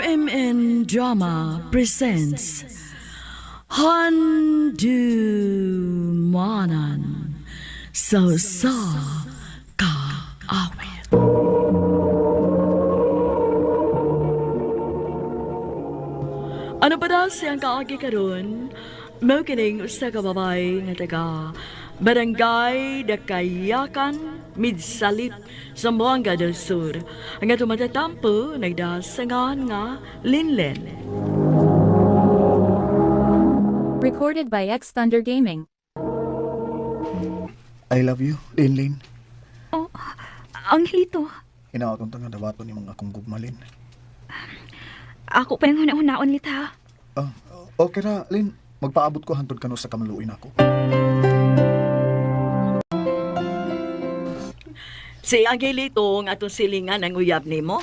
RMN Drama presents Handu Manan So Sa Kaawit. Ano pa daw siyang kaagi karon? Mao kining usa ka babae nga taga Barangay Dakayakan, Midsalip, Zamboanga del Sur. Ang atong matatampo nagdasangan nga Linlen. Recorded by X Thunder Gaming. I love you, Linlin. Oh, Angelito, Hinaot unta nga dawaton ni mga akong gugmalin. ako pa yung huna-hunaon lita. Ah, okay ra, Lin. Magpaabot ko hantod kanu sa kamaluin ako. Si Angelito ang atong silingan ang uyab nimo.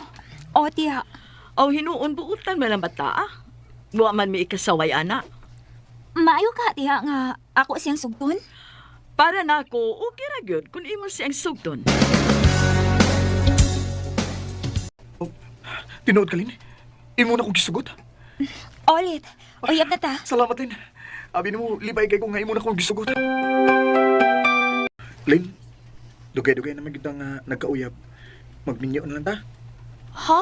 O, tiya, Aw hinuon buutan man ang bata. Ah. Wa man mi ikasaway ana. maayo ka, tiya, nga ako siyang sugton. Para nako okay ra gyud kun imo siyang sugton. Tinuod ka, Lin. Imo na kong gisugot. Olit, uyab na ta. Salamat, Lin. Abi nimo, libay kay ko nga imo na kong gisugot. Lin, dugay-dugay na magitang nagkauyab. Magminyo na lang ta. Ha?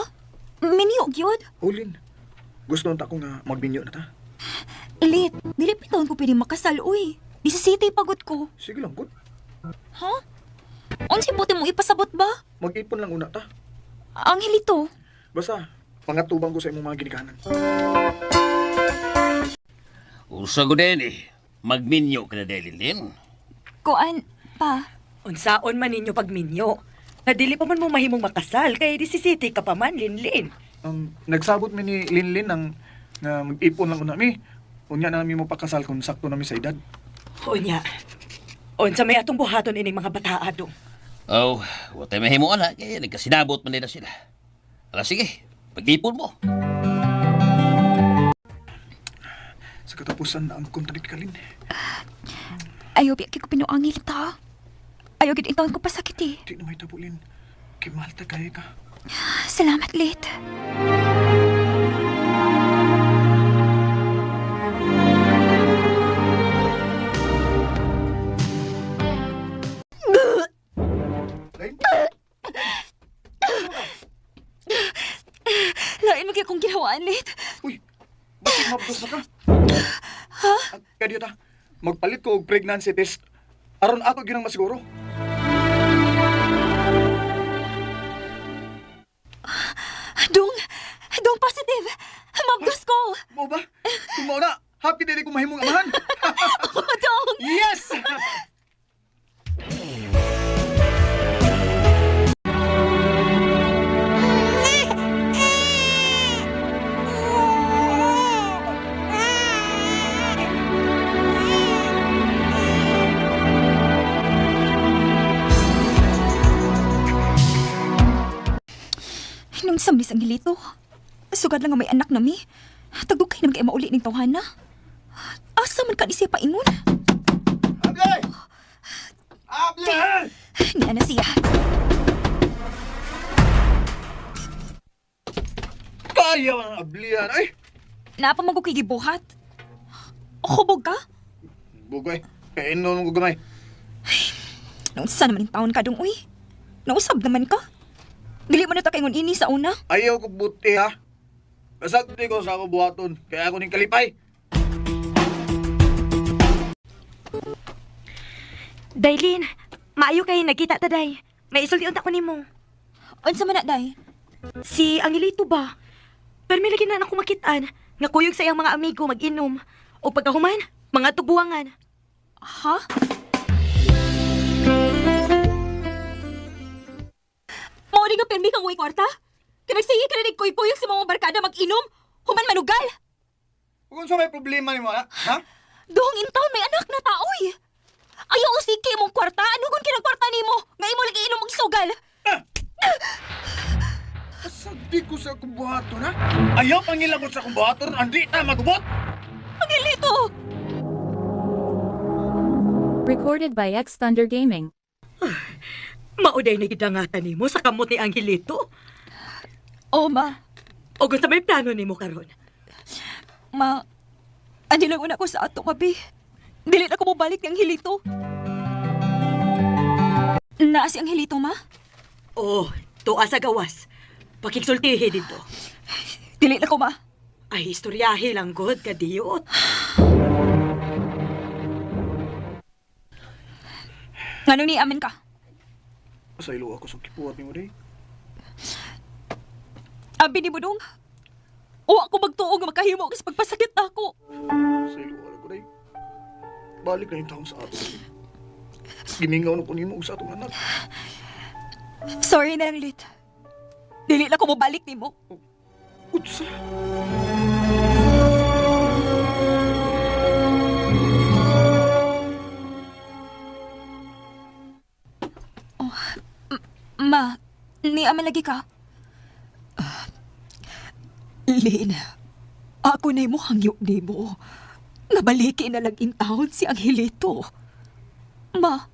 Minyo, gyud? Oh, Lin. Gusto unta ko nga magminyo na ta. Lit, dili pa taon ko pwede makasal, uy. Di sa city pagod ko. Sige lang, good. Ha? Unsay buti mo ipasabot ba? Mag-ipon lang una ta. Angelito, Basta, pangatubang ko sa imong mga ginikanan. Usa ko din eh. Magminyo ka na dahil din. kuan, pa. Unsaon man ninyo pagminyo. Nga dili pa man mo mahimong makasal kay di si City ka pa man linlin. Nagsabot mi ni Linlin ang nga mag-ipon lang una mi. Unya na mi mo pakasal kung sakto na mi sa edad. Unya. Unsa may atong buhaton ining mga bataa dong. Oh, watay mahimo ana kaya nagkasinabot man nila sila. Ala sige, pag-ipon mo. Sa katapusan na ang kontrakt ka, Lin. Ayaw, biya ko pinuangil ta. Ayaw, gid intaon ko pasakit eh. Di na may tabo, Lin. Kay mahal ta kaya ka. Salamat, Lit. Lin? Lain mo kaya kong ginawaan, Lit. Uy, bakit mabdos na ka? Ha? Kaya di ta, magpalit ko og pregnancy test. Aron ato ginang masiguro. Dong, dong positive. Mabdos ko. Mo ba? Kung mao na, happy dili ko mahimong amahan. Dong! Yes! Nung samlis ang hilito. Sugad lang nga may anak na mi. Tagdugay naman kay mauli ning tawhana. Asa man ka ni siya paingon? Able! Able! Niya na siya. Kaya man ang ablihan. Ay! Napamag ko kay gibuhat. Hubog ka? Bugay, kaya inon ko gamay. Naunsa naman yung taon ka dong, uy. Nausab naman ka. Dili mo na ta kaingon ini sa una. Ayaw ko buti ha. Basta di ko sa ako buhaton. Kaya ako ning kalipay. Dailin, maayo kay nagkita ta day. May isulti unta ko nimo. Unsa man na, day? Si Angelito ba? Pero may lagi na ako makitaan nga kuyog sa iyang mga amigo mag-inom. O pagkahuman, mga tubuangan. Ha? Mao nga pirmi kang uwi kwarta? Kinagsige ka na nagkuy-kuyog sa mga barkada mag-inom? Human manugal! Kung sa may problema nimo ha? Ha? Duhong intaon may anak na taoy. Ayaw usiki mong kwarta. Ano gun kinang kwarta nimo? Nga imo lagi inom og sugal. Asa di ko sa akong buhaton ha? Ayaw pangilabot sa akong buhaton, andi ta magubot! Angelito! Recorded by X Thunder Gaming. Mauday na gidangatan nimo sa kamot ni Angelito. Oh, ma. O kung sa may plano nimo karon. Ma, ani lang una ko sa ato, mabi. Dili na ko mobalik ng Angelito. Naa si Angelito, ma? Oh, tuwa sa gawas. Pakigsultihi dito. Dili na ko, ma. Ay, istoryahe lang god kadiyot. Nganong ni amin ka? Pasaylo ako sa kipuat nimo day. Abi ni mo dong. O ako magtuo nga makahimo ka sa pagpasakit nako. Pasaylo ako day. Balik na yung taon sa ato. Day. Gimingaw na ko nimo og sa atong anak. Sorry na lang, Lit. Dili na ko mobalik nimo. Utsa. Ma, ni aman lagi ka. Ah, Lin, ako na mo hangyo nimo. Nabaliki na lang in taon si Angelito. Ma,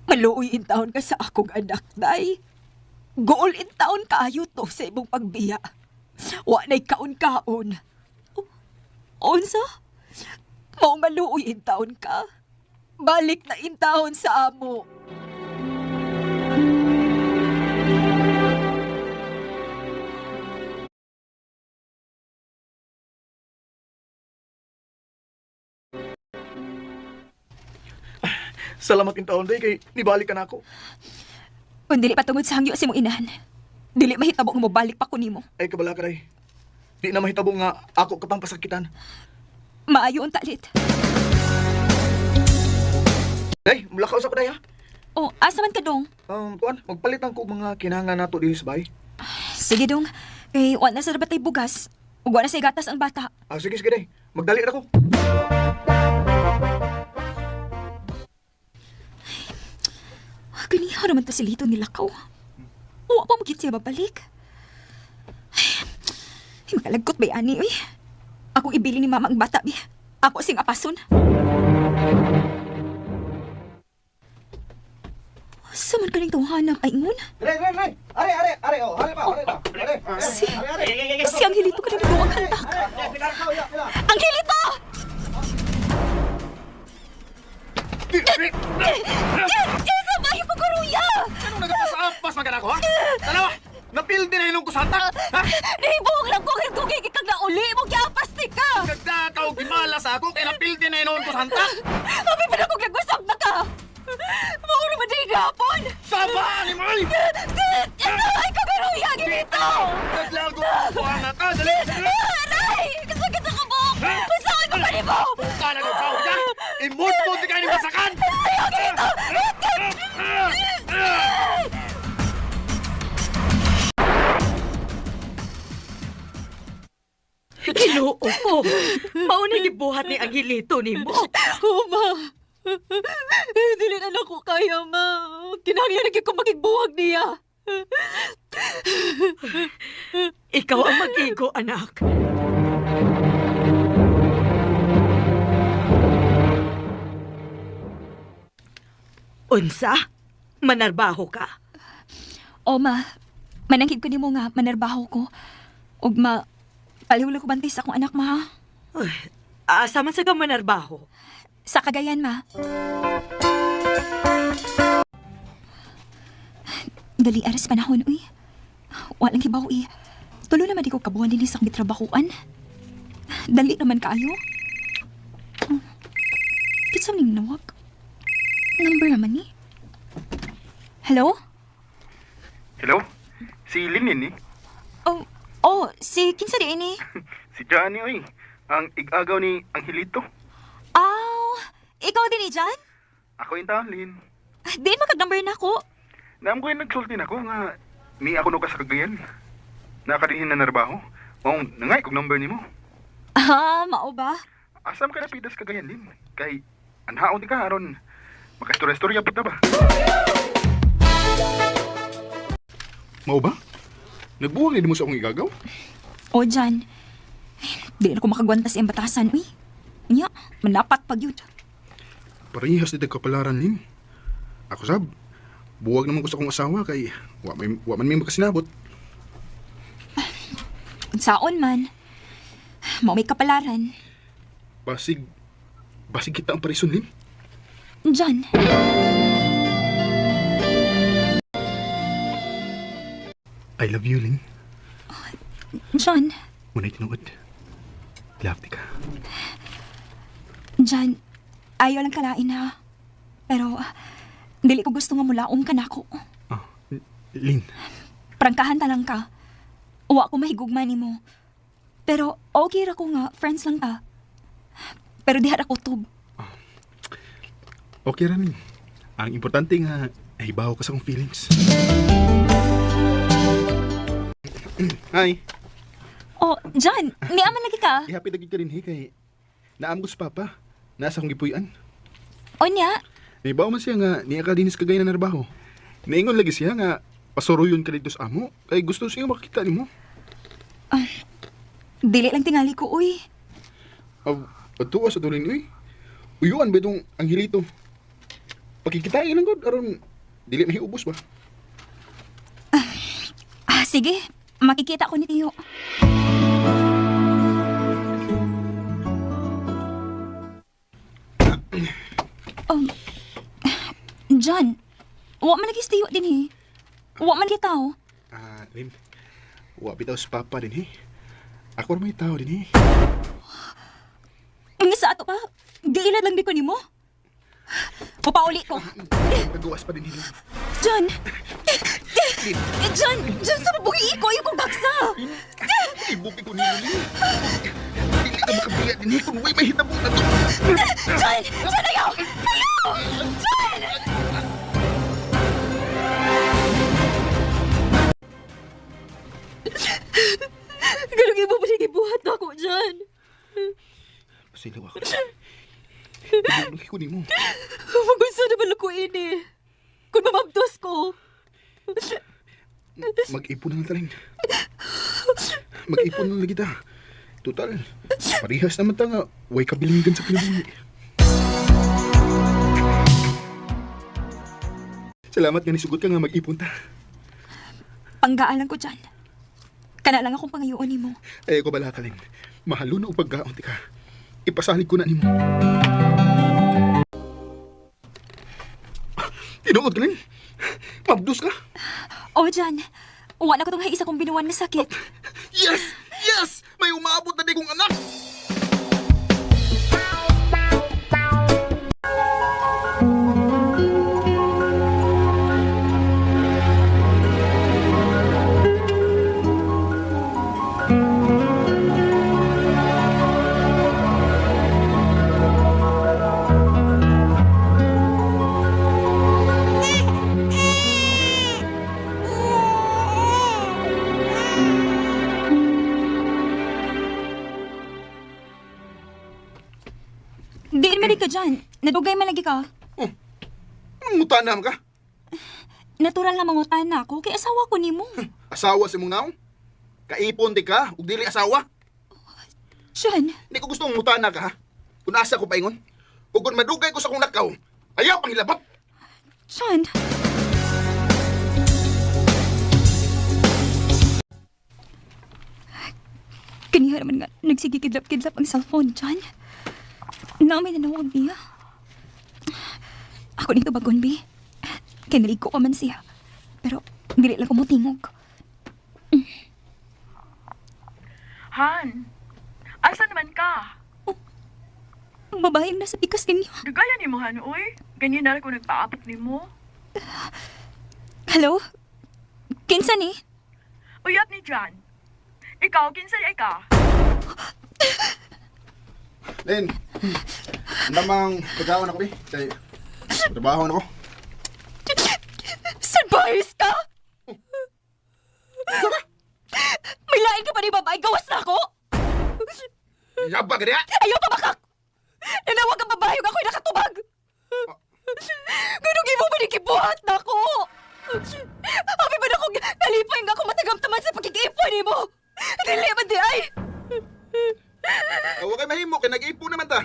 maluoy in taon ka sa akong anak, day. Gool in taon kaayo to sa imong pagbiya. Wa na'y kaon-kaon. Unsa? Mao maluoy in taon ka. Balik na in taon sa amo. Salamat in taon day kay nibalik ka na ako. Kung dili patungod sa hangyo sa imong inahan, dili mahitabo nga mobalik pa ko nimo. Ay kabala ka day. Di na mahitabo nga ako ka pang pasakitan. Maayo unta lit. Day, mulakaw sa ko day ha. Oh, asa man ka dong? Kuan, magpalit ang ko mga kinahanglan nato diri sa bahay. Sige dong, kay wa na sa batay bugas. Ug wa na sa gatas ang bata. Ah, sige sige day. Magdali ra ko. Ah, Ganiha naman to si Lito nilakaw. Wa pa magit siya babalik. Ay, makalagkot ba ani, uy? Akong ibili ni mama ang bata, bi. Ako sing apason. Sa man kaning tawhanang ay ngun? Re, re, re. Are, are, are, oh, are pa, are pa. Are. Si, si Angelito ka nang ang hantak. Angelito! Jessa, bayo pa kuruya! Anong nagapasaapas man ka na ako, ha? Tanawa, napildi na inong kusata. Ha? Nahibuog lang ko kay gugay kag nauli mo giapas ni ka. Gagda ka og gimala sa ako kay napildi na inong kusanta. Abi pa na kog nagusap na ka. Mauro ba di gapon? Saba ni mo. oy! Jessa, ay kagaruya Angelito! Naglago ko ang ka, dali. dali. Aray! Kasakit sa kabok! Saan ko pa nimo? Kana ka tao ka. Imot mo di ka ni masakan. Ay, Angelito! Ginoo ko. Mao ni gibuhat ni Angelito nimo. Oh, ma. Dili na nako kaya, ma. Kinahanglan na gyud ko makigbuwag niya. Ikaw ang mag-igo, anak. Unsa? Manarbaho ka? O ma, mananghid ko nimo nga manarbaho ko. Ug ma, palihula ko bantay sa akong anak ma. ha? Uy, asa man sa ka manarbaho? Sa Cagayan ma. Dali aras panahon uy. Walang hibaw eh. Tulo naman di ko kabuhan din sa akong gitrabahuan. Dali naman kaayo. Oh. Kinsa man ning nawag? Number naman ni. Hello? Hello? Si Linin ni? Oh, oh, si kinsa di ini? Si Johnny oy. Ang igagaw ni Angelito. Aw, ikaw din eh, Jan? Ako yung taon, Lin. Di makag-number na ako. Naam ko yung nagsulti na ko nga ni ako no ka sa Cagayan. Nakadinhin na narbaho. Maong nangay kog number nimo. Ah, mao ba? Asam ka na pidas Cagayan, Lin? Kay anhaon di ka aron makastorya-storya pud ta ba? Mao ba? Nagbuwag ni mo sa akong igagaw? O, Jan. Ay, Di na ko makagwanta sa iyang batasan, uy. Nya, manapat pag yun. Parehas dito kapalaran, Lin. Ako sab, buwag naman ko sa akong asawa kay wa, may, wa man may makasinabot. Unsaon man. Mao may kapalaran. Basig, basig kita ang parison, Lin. John. I love you, Lin. John. Muna'y tinuod. Love di ka. John, ayaw lang kalain ha. Pero, dili ko gusto nga mulaom ka nako. Ah, Lin. Prangkahan ta lang ka. Wa ko mahigugma nimo. Pero okay ra ko nga, friends lang ta. Pero diha ra ko tub. Okay ra, Lin. Ang importante nga, nahibaw ka sa akong feelings. Hi. Oh, John, niaman lagi ka. Ihapit agad ka rin, hey, kay naamgo sa papa. Nasa akong gipuy-an. Onya, Nahibaw man siya nga, niya ka dinis kagay na narbaho. Naingon lagi siya nga, pasuruyon ka dito sa amo. Kay gusto siya makita nimo. dili lang tingali ko, uy. Aw, adto sa tulin uy. Uyuan ba itong anghilito? Pakikitain lang gud aron dili mahiubos ba? Ah, sige. Makikita ko ni Tiyo. Um, John, wa man lagi si Tiyo din eh. Wa man kita oh. Ah, Lin. Wa bitaw sa papa din eh. Ako ra may tao din eh. Ang sa ato pa, giilad lang di ko nimo. Papauli ko. Nagawas pa din eh. John! John! John, sa mabuhi ko! Ayaw kong baksa! Ibuki ko nimo Lin. Dili ka makabiya din eh kung way mahitabo na to. John! John, ayaw! Ayaw! John! Ganun imo pa siya gibuhat na ako, John. Pasilaw ako. Ibuki ko nimo. Magunsa naman ako ini. Kung mamabdos ko. Mag-ipon na lang ta, Lin. Mag-ipon na lang kita. Total, parehas naman ta nga way kabilingan sa kinabuhi. Salamat nga nisugot ka nga mag-ipon ta. Panggaan lang ko, John. Kana lang akong pangayoon nimo. Ay ko bala ka, Lin. Mahalo na og pagkaon ti ka. Ipasalig ko na nimo. Tinuod ka, Lin. Mabdos ka. Oh, John. Wala ko tong isa kong binuwan nga sakit. Yes! Yes! May umaabot na di kong anak! Diin man ka, John. Nadugay man lagi ka. Oh, anong muta na ka? Natural na mangutan na ako kay asawa ko nimo. Asawa si mong naong? Kaipon di ka, ug dili asawa. John, Hindi ko gusto mong mutana ka, ha? Kung asa ko paingon, ug kung madugay ko sa kong lakaw, ayaw pang hilabot! John. Kaniha naman nga, nagsigikidlap-kidlap ang cellphone, John. Namin nanawag niya. Ako nito bagon, bi. Kinalig ko pa man siya. Pero, dili lang ko motingog. Han, asa naman ka? Ang babaeng nasa pikas ninyo. Dugayan nimo Han, uy. Ganyan na ko nagpaapot nimo. Hello? Kinsa ni? Uyap ni John. Ikaw, kinsa di ka? Len, namang pagkaon ako, bi. Kay, trabaho na ko. Surprise ka? May lain ka pa ni babae, gawas na ako! Yaba ka diya! Ayaw pa makak! Nanawag ang babae ug ako'y nakatubag! Ganong imo ba ni gibuhat na ako? Abi ba na akong kalipay nga ako matagamtaman sa pagkikipon nimo? Dili man di ay! Huwag kay mahimo, kay nag-ipon naman ta.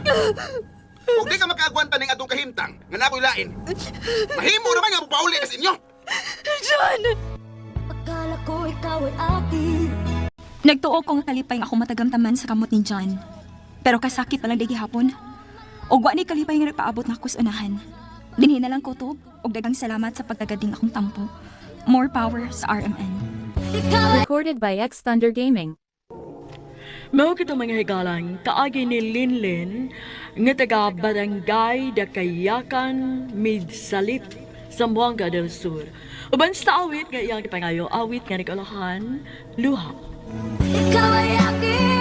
Kung di ka makaagwanta ning atong kahimtang, nga na ako'y lain. Mahimo naman nga pauli ka sa inyo! John! Akala ko ikaw ay akin. Nagtuo ko nga kalipay nga ako matagamtaman sa kamot ni John. Pero kasakit pa lang di gihapon. Og wa ni kalipay nga nagpaabot na ako sa unahan. Dinhi na lang kutob og daghang salamat sa pagtagading akong tampo. More power sa RMN. Recorded by X Thunder Gaming. Mao kita mga higalang kaagi ni Linlin nga taga Barangay Dakayakan, Midsalip, Zamboanga del Sur. Uban sa awit nga iyang gipangayo, awit nga nagulahan, Luha. Ikaw ay aking